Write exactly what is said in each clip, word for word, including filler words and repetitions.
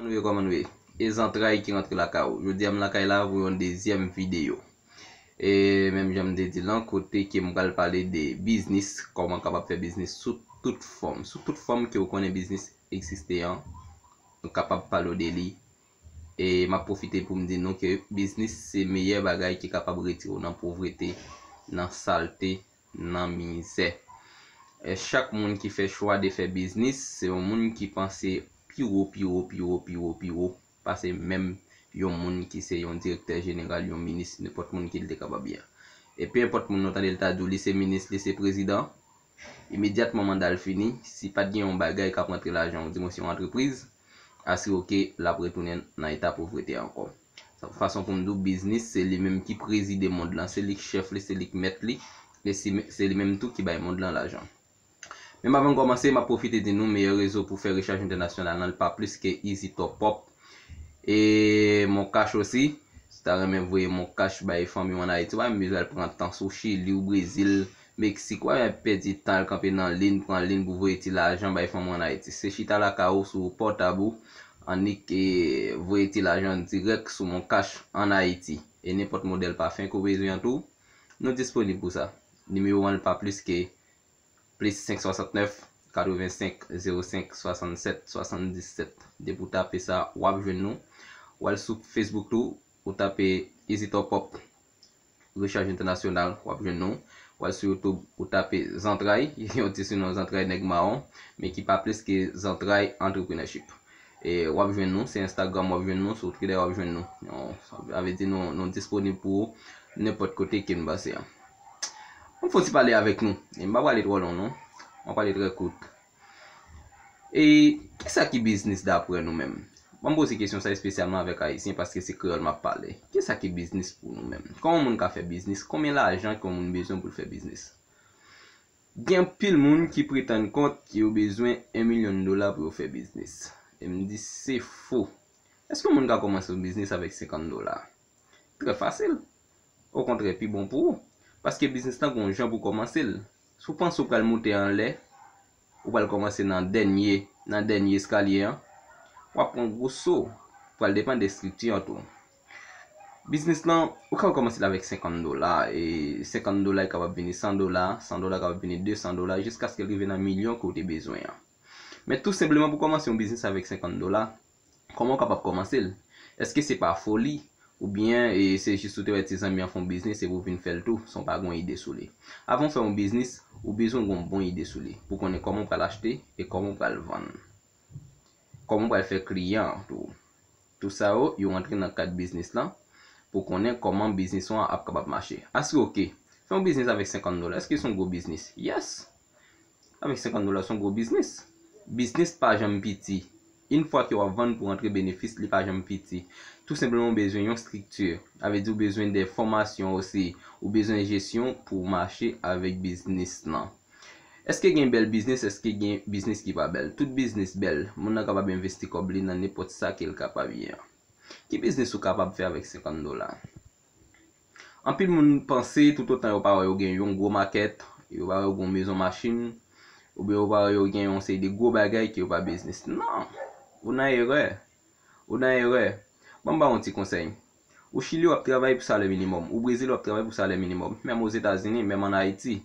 Yo kòman nou ye? E zantray ki rantre lakay ou. Jodi a m lakay la pou yon dezyèm videyo. E menm jan m te di lan, kote ke m pral pale de biznis, kòman kapab fè biznis sou tout fòm. Sou tout fòm ke ou konnen biznis egziste an, nou kapab pale w de li. E m ap pwofite pou m di nou ke biznis se meyè bagay ki kapab retire w nan povrete, nan salte, nan mizè. E chak moun ki fè chwa de fè biznis, se yon moun ki panse pi wo, pi wo, pi wo, pi wo, pi wo, pase menm yon moun ki se yon direktè jeneral, yon minis, nenpòt moun ki l te kapab ye. E pe enpòt moun nou tande l ta di w li se minis, li se prezidan, imedyatman manda l fini, si pa t gen yon bagay k ap rantre lajan, ou di mwen se yon antrepriz, asire w ke l ap retounen nan eta povrete ankò. Fason pou m di w, biznis, se li menm ki prezide mond lan, se li k chèf li, se li k mèt li, e se, se li menm tou ki bay mond lan lajan. Menm avan m kòmanse, m ap pwofite di nou meyè rezo pou fè rechaj entènasyonal nan, l pa plis ke Easy Top Up. E Mon Cash osi, si w ta renmen voye Mon Cash bay fanmi w ann Ayiti, w pa menm bezwen al pran tan sou Chili ou Brezil, Meksik, w pa pèdi tan al kanpe nan liy, pran liy pou voye ti lajan bay fanmi w ann Ayiti. Se chita lakay ou sou pòtab ou, annik e voye ti lajan dirèk sou Mon Cash ann Ayiti. E nenpòt modèl pafen ke w bezwen an tou, nou disponib pou sa. Nimewo an l pa plis ke plis senk swasantnèf, katrevensenk, zewo senk, swasannsèt, swasanndisèt. Depi w tape sa, w ap jwenn nou. W al sou Facebook tou, ou tape Easy Top Up Rechaj Entènasyonal, w ap jwenn nou. W al sou YouTube, ou tape Zantray, yon ti sinon Zantray Nèg Mawon, men ki pa plis ke Zantray Entrepreneurship. E w ap jwenn nou, se Instagram w ap jwenn nou, sou Twitter w ap jwenn nou. Yon, sa vle di nou, nou disponib pou ou nenpòt kote ke n pase an. M fè yon ti pale avèk nou. E m pa prale twò lon non. M ap pale trè kout. E kisa ki biznis dapre nou menm? Ban m poze kesyon sa espesyalman avèk Ayisyen paske se kreyòl m ap pale. Kisa ki biznis pou nou menm? Kòman yon moun ka fè biznis? Konbyen lajan ke yon moun bezwen pou l fè biznis? Gen anpil moun ki pretann kont yo bezwen yon milyon dola pou yo fè biznis. E m di se fo. Èske yon moun ka kòmanse yon biznis avèk senkant dola? Trè fasil. Okontrè, pi bon pou ou. Paske biznis lan gon jan pou kòmanse l. Si w panse w pral moute anlè, ou pral kòmanse nan dènye, nan dènye eskalye an, w ap pran gwo so. Pral depann de estrikti an tou. Biznis lan, ou ka kòmanse l avèk senkant dola, e senkant dola kapab vini san dola, san dola kapab vini desan dola, jiskaske l rive nan milyon ke w te bezwen an. Men tou senpleman pou kòmanse yon biznis avèk senkant dola, kòman w kapab kòmanse l? Èske se pa foli? Oubyen e, se jis ou te wè ti zanmi an fè yon biznis epi w vin fè l tou, san w pa gen yon ide sou li? Avan w fè yon biznis, ou bezwen gen yon bon ide sou li, pou w konnen kòman w pral achte e kòman w pral vann. Kòman w pral fè kliyan an tou. Tout sa yo, yo rantre nan kad biznis lan, pou w konnen kòman biznis ou an ap kapab mache. Asire w ke, fè yon biznis avèk senkant dola, èske se yon gwo biznis? Yes! Avèk senkant dola, se yon gwo biznis. Biznis pa janm piti. Yon fwa ke w ap vann pou rantre benefis, li pa janm piti. Tou senpleman, ou bezwen yon estrikti. Sa vle di ou bezwen de fòmasyon osi. Ou bezwen jesyon pou w mache avèk biznis lan. Èske gen bèl biznis? Èske gen biznis ki pa bèl? Tout biznis bèl. Moun nan kapab envesti kòb li nan nenpòt sa ke l kapab ye an. Ki biznis ou kapab fè avèk senkant dola? Anpil moun panse toutotan yo pa wè yo gen yon gwo makèt, yo pa wè yo gen yon mezon machin, oubyen yo pa wè yo gen yon seri de gwo bagay ke yo pa biznis. Non! Ou nan erè. Ou nan erè. Ban m ba w yon ti konsèy. Ou Chili w ap travay pou salè minimòm. Ou Brezil w ap travay pou salè minimòm. Menm Ozetazini, menm ann Ayiti.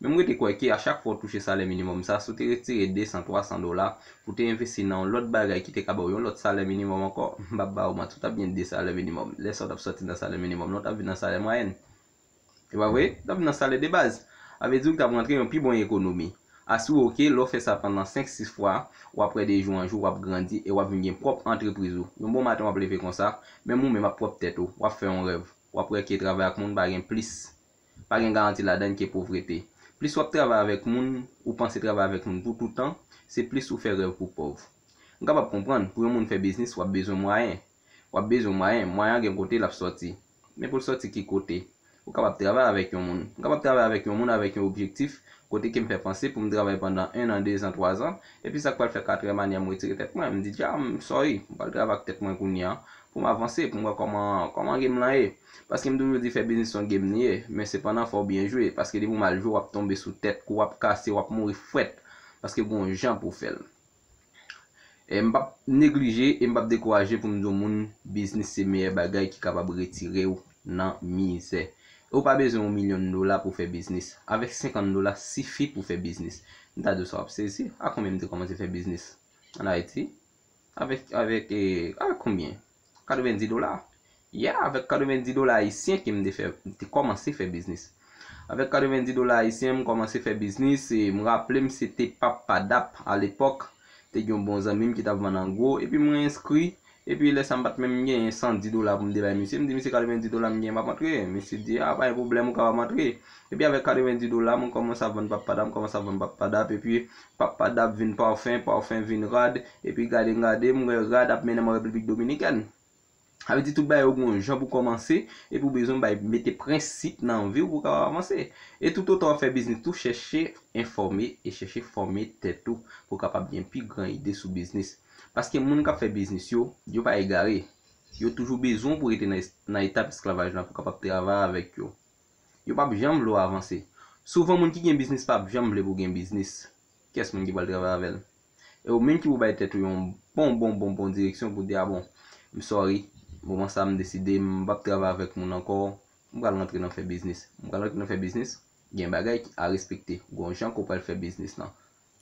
Men m rete kwè ke a chak fwa w touche salè minimòm sa, si w te retire de san, twa san dola pou w te envesti nan yon lòt bagay ki te ka ba w yon lòt salè minimòm ankò, m p ap ba w manti, w t ap gen de salè minimòm. Lè sa w t ap sòti nan salè minimòm lan, w t ap vin nan salè mwayèn. E pa vre? W t ap vin nan salè de baz. Sa vle di w t ap rantre yon pi bon ekonomi. Asire w ke lè w fè sa pandan senk, sis fwa, w ap wè de jou an jou, w ap grandi e w ap vin gen pwòp antrepriz ou. Yon bon maten w ap leve konsa, menm ou menm ap pwòp tèt ou, w ap fè yon rèv. W ap wè ke travay ak moun pa gen plis. Pa gen garanti ladan l ke povrete. Plis w ap travay avèk moun, ou panse travay avèk moun pou toutan, se plis ou fè rèv pou pòv. M kapab konprann, pou yon moun fè biznis, w ap bezwen mwayen. W ap bezwen mwayen, mwayen an gen kote l ap sòti. Men pou l sòti ki kote? Ou kapab travay avèk yon moun. M kapab travay avèk yon moun avèk yon objektif, kote ke m fè panse pou m travay pandan en an, de zan, twa zan, epi sa k pral fè katriyèm ane an m retire tèt mwen, m di, dja, m sorry, m pral travay ak tèt mwen kounye a, pou m avanse, pou m wè kòman, kòman game lan ye. Paske m toujou di fè biznis se yon game li ye, men sepandan fò w byen jwe, paske depi w mal jwe, w ap tonbe sou tèt kou, w ap kase, w ap mouri frèt, paske gon jan pou w fè l. E m p ap neglije e m p ap dekouraje pou m di yon moun, biznis se meyè bagay ki kapab retire w nan mizè. Ou pa bezwen yon milyon dola pou fè biznis. Avèk senkant dola sifi pou fè biznis. M ta di w sa w ap sezi. A konbyen m te kòmanse fè biznis ann Ayiti? Avèk, avèk, e, a konbyen? Katrevendi dola. Yeah, avèk katrevendi dola ayisyen ke m te fè, m te kòmanse fè biznis. Avèk katrevendi dola ayisyen, m kòmanse fè biznis, e m raple m se te Pap Padap alepòk. Te gen yon bon zanmi m ki t ap vann an gwo, epi mwen enskri, epi lè sa m pa t menm genyen san di dola pou m te bay misye. M di misye katrevendi dola m genyen, m ap antre. Misye di, a, pa gen pwoblèm, ou kapab antre. Epi avèk katrevendi dola, mwen kòmanse ap vann Pap Padap, m kòmanse ap vann Pap Padap, epi Pap Padap vin Parfum, Parfum vin Rad, epi gade m gade, m wè Rad ap mennen m an Repiblik Dominikèn. Sa vle di tout bagay yo gen yon jan pou kòmanse, epi w bezwen bay, mete prensip nan vi w pou w kapab avanse. E toutotan w ap fè biznis tou, chèche enfòme e chèche fòme tèt ou pou w kapab gen pi gran ide sou biznis. Paske moun k ap fè biznis yo, yo pa egare. Yo toujou bezwen w pou rete nan es-, nan etap esklavaj lan pou w kapab travay avèk yo. Yo p ap janm vle w avanse. Souvan moun ki gen biznis p ap janm vle pou w gen biznis. Kiyès moun ki pral travay avè l? E ou menm ki pou bay tèt ou yon bon, bon, bon, bon direksyon pou di, a bon, m sorry, moman sa m deside m p ap travay avèk moun ankò, m pral rantre nan fè biznis. M pral rantre nan fè biznis, gen bagay ki a respekte. Gon jan ke w pral fè biznis lan.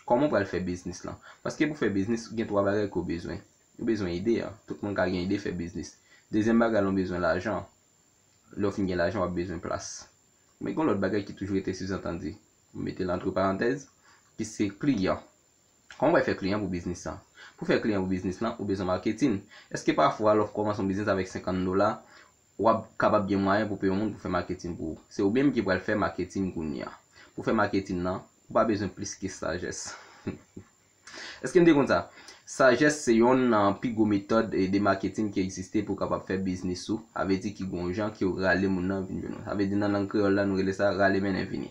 Kòman w pral fè biznis lan? Paske pou fè biznis, gen twa bagay ke w bezwen. Ou bezwen ide a. Tout moun ka gen ide fè biznis. Dezyèm bagay lan, w bezwen lajan. Lè w fin gen lajan, w ap bezwen plas. Men gen lòt bagay ki toujou rete sizantandi. M mete l antre parantèz, ki se kliyan. Kòman w pral fè kliyan pou biznis sa? Pou fè kliyan pou biznis lan, ou bezwen maketin. Èske pafwa lè w kòmanse yon biznis avèk senkant dola, w ap kapab gen mwayen pou peye yon moun pou fè maketin pou ou? Se ou menm ki pral fè maketin kounye a. Pou fè maketin nan, ou pa bezwen plis ke sajès. Èske n te konn sa? Sajès se yonn nan pi gwo metòd, e, de maketin ki egziste pou w kapab fè biznis ou. Sa vle di ki gon jan ke w rale moun nan vin jwenn ou. Sa vle di nan lang kreyòl la, nou rele sa rale mennen vini.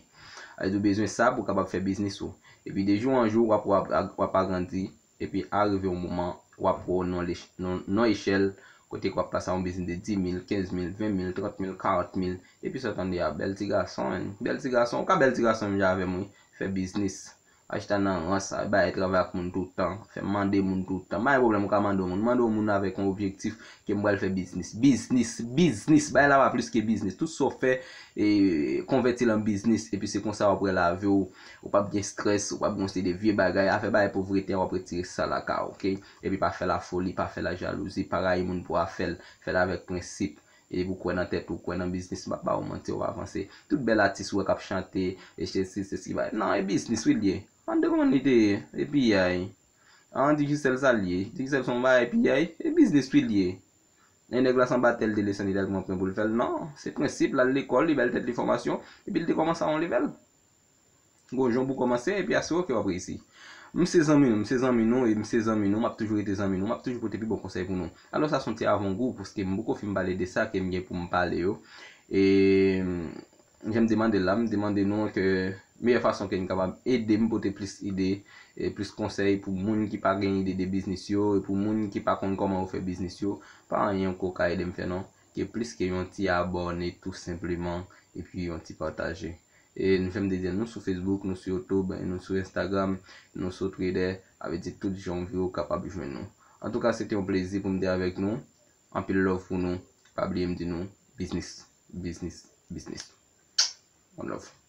Sa vle di w bezwen sa pou w kapab fè biznis ou. Epi de jou an jou, w ap, w ap, w ap agrandi. Epi a rive yon moman, w ap wè w nan lech-, nan, nan echèl, kote ke w ap pase a yon biznis de dis mil, kenz mil, ven mil, trant mil, karant mil. Epi sa w tande a, bèl ti gason, menn. Bèl ti gason, ou ka bèl ti gason menm jan avè m, wi. Fè biznis. Achte nan rans, bay travay ak moun tout tan, fè mande moun tout tan. Pa gen pwoblèm, ou ka mande yon moun. Mande yon moun avèk yon objektif ke m pral fè biznis. Biznis, biznis, bagay la pa plis ke biznis. Tout sa w fè, e, konvèti l an biznis. Epi se konsa w ap wè lavi w. Ou p ap gen strès, ou p ap gen yon seri de vye bagay. Afè bagay povrete a, w ap retire sa lakay ou, oke? Epi pa fè lafoli, pa fè lajalouzi, pa rayi moun pou afè l. Fè l avèk prensip. E pou w kwè nan tèt ou, kwè nan biznis, m p ap ba ou manti, w ap avanse. Tout bèl atis ou wè k ap chante, e sesi, sesi, bagay. Non, e biznis wi l ye. An de kòman li te ye? E piyay. An Digicel sa l ye. Digicel se yon bagay piyay. E biznis wi l ye. E nèg la se anba tè l te desann, li t al pran pwen pou l fè l. Non, se prensip, l al lekòl, li bay tèt li fòmasyon, epi l te kòmanse a yon levèl. Gon jan pou kòmanse, epi asire w ke w ap reyisi. M se zanmi nou, m se zanmi nou, e m se zanmi nou, m ap toujou rete zanmi nou, m ap toujou pote pi bon konsèy pou nou. Alò, sa se yon ti avangou, paske m poko fin pale de sa ke m gen pou m pale yo. E, jan m te mande l la, m te mande nou ke meyè fason ke n kapab ede m pote plis ide, e plis konsèy pou moun ki pa gen ide de biznis yo, e pou moun ki pa konn kòman yo fè biznis yo, pa anyen ke w ka ede m fè non, ke plis ke yon ti abòne tou senpleman, epi yon ti pataje. E nou, jan m te di, nou sou Facebook, nou sou YouTube, nou sou Instagram, nou sou Twitter. Sa vle di tout jan w vle w kapab jwenn nou. Antouka, se te yon plezi pou m te avèk nou. Anpil love pou nou. Pa bliye m di nou, biznis, biznis, biznis. One love.